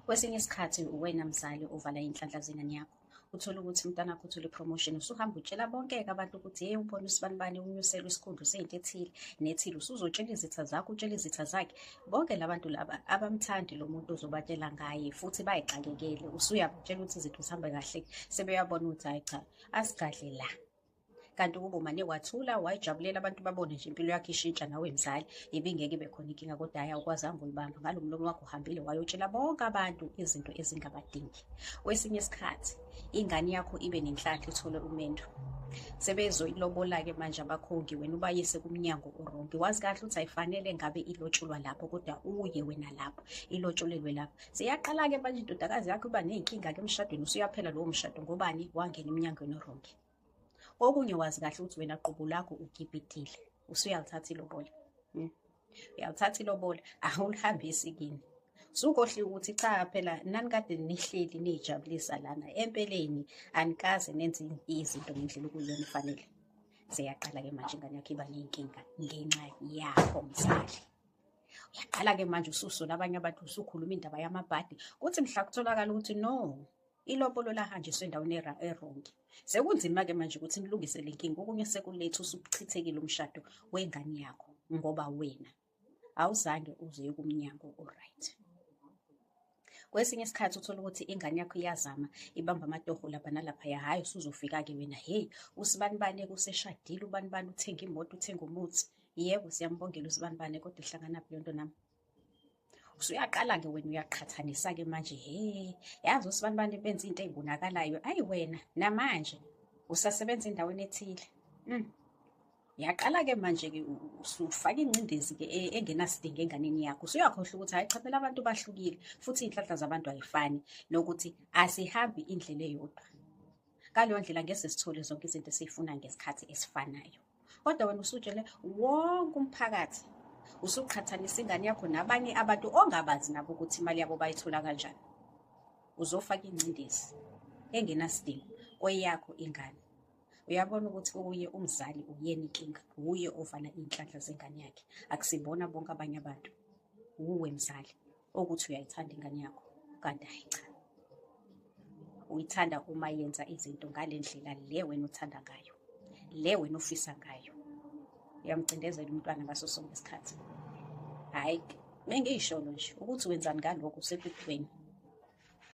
Kwesinye isikhathi uwena mzali ovala iy'nhlanhla zengane yakho. Uthole ukuthi umntanakho uthole i-promotion, usuhamba utshela bonke-ke abantu ukuthi hey, ubona usibanibani unyuselwe isikhundla useyinto ethile nethile. Usuzotshela izitha zakho, utshela izitha zakhe. Bonke la bantu laba abamthandi lo muntu ozobatshela ngaye futhi bayixakekele. Usuyabatshela ukuthi izinto zihambe kahle, sebeyabona ukuthi hhayi cha, asigadle la. Kanti ukuba umane wathula wayijabulela abantu babone nje impilo yakho ishintsha nawe mzali, ibingeke ibe khona inkinga, kodwa hhayi awukwazanga uyibamba ngalo mlomo wakho, uhambile wayotshela bonke abantu izinto ezingabadingi. Kwesinye isikhathi ingane yakho ibe nenhlanhla ithole umendo, sebezoyilobola-ke manje abakhongi, wena ubayise kumnyango o-wrong. Wazi kahle ukuthi ayifanele ngabe ilotsholwa lapho, kodwa uye wena lapho ilotsholelwe lapho. Seyaqala-ke manje indodakazi yakho iba ney'nkinga-ke emshadweni, usuyaphela lowo mshado ngobani? Wangena emnyangweni o-wrong. Okunye wazi kahle ukuthi wena qobo lakho ukipitile, usuyalithatha ilobola. Uyalithatha ilobola, awulihambisi kini. Sukhohliwe ukuthi cha phela nani kade nihleli niyijabulisa lana, empeleni anikaze nenze izinto ngendlela okuyiyona ifanele. Seyaqala-ke manje ingane yakho iba ney'nkinga ngenxa yakho mzali. Uyaqala-ke manje ususola abanye abantu, usukhuluma indaba yamabhadi, kuthi mhla kutholakala ukuthi no, ilobolo lahanjiswa endaweni e-wrong. Sekunzima-ke manje ukuthi nilungise le nkinga, okunye sekuletha usuchithekile umshado wengane yakho ngoba wena awuzange uze kumnyango o-right. Kwesinye isikhathi uthola ukuthi ingane yakho iyazama, ibamba amatoho lapha nalaphaya, hhayi usuzofika-ke wena, hheyi usibanibani useshadile, ubanibani uthenga imoto, uthenga umuthi. Yebo, siyambongela usibanibani, kodwa ihlanganaphi leyo nto nami? Usuyaqala-ke wena uyaqhathanisa-ke manje, he yazi usibanibani benza into ey'bonakalayo, ayi wena namanje usasebenza endaweni ethile. Uyaqala-ke manje-ke usufaka ingcindezi-ke engenasidingo enganeni yakho. Usuyakhohlwa ukuthi hhayi cha phela abantu bahlukile futhi iy'nhlanhla zabantu ayifani, nokuthi asihambi indlela eyodwa. Ngaleyo ndlela ngeke sisithole zonke izinto esiy'funa ngesikhathi esifanayo. Kodwa wena usutshele wonke umphakathi, usuqhathanisa ingane yakho nabanye abantu ongabazi nabo ukuthi imali yabo bayithola kanjani. Uzofaka ingcindezi engenasidingo kweyakho ingane. Uyabona ukuthi kuye umzali uyena inkinga, wuye ovala iy'nhlanhla zengane yakhe, akusibona bonke abanye abantu. Wuwe mzali okuthi uyayithanda ingane yakho, kanti hhayi cha, uyithanda uma yenza izinto ngale ndlela le wena uthanda ngayo, le wena ofisa ngayo. Uyamcindezela umntwana ngaso sonke isikhathi. Hhayi, bengiyisholo nje ukuthi wenzani ngalokho sekukuwena.